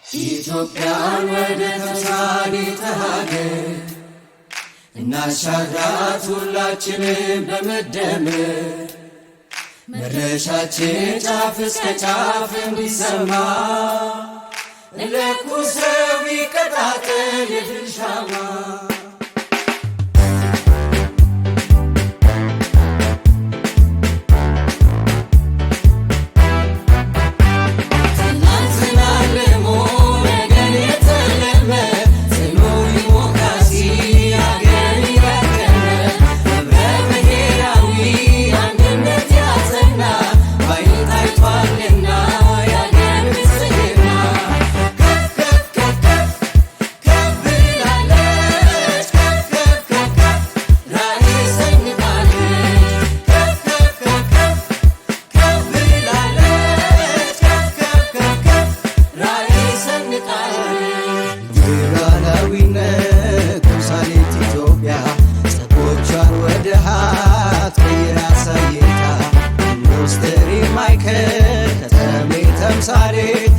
ኢትዮጵያን ወደ ተምሳሌተ ሀገር እናሻግራት ሁላችንም በመደመር፣ መድረሻችን ጫፍ እስከ ጫፍ እንዲሰማ እንለኩሰው ይቀጣጠል የድል ሻማ። ትናንትና አልሞ ነገን የተለመ፣ ጽኑ ዲሞክራሲ አገር ያቀመ፣ ህብረ ብሔራዊ አንድነት ያጸና፣ ባይን ታይቷልና የአገር ብልጽግና። ከፍ ከፍ ከፍ ከፍ ከፍ ብላለች፣ ከፍ ከፍ ከፍ ከፍ ራዕይ ሰንቃለች። ከፍ ከፍ ከፍ ከፍ ከፍ ብላለች፣ ከፍ ከፍ ከፍ ከፍ ራዕይ ሰንቃለች። የሉዓላዊነት ተምሳሌት ኢትዮጵያ ጸጎቿን ወደ ሀብት ቀይራ አሳይታ፣ ኢንዱስትሪ ማዕከል ከተሜ ተምሳሌት።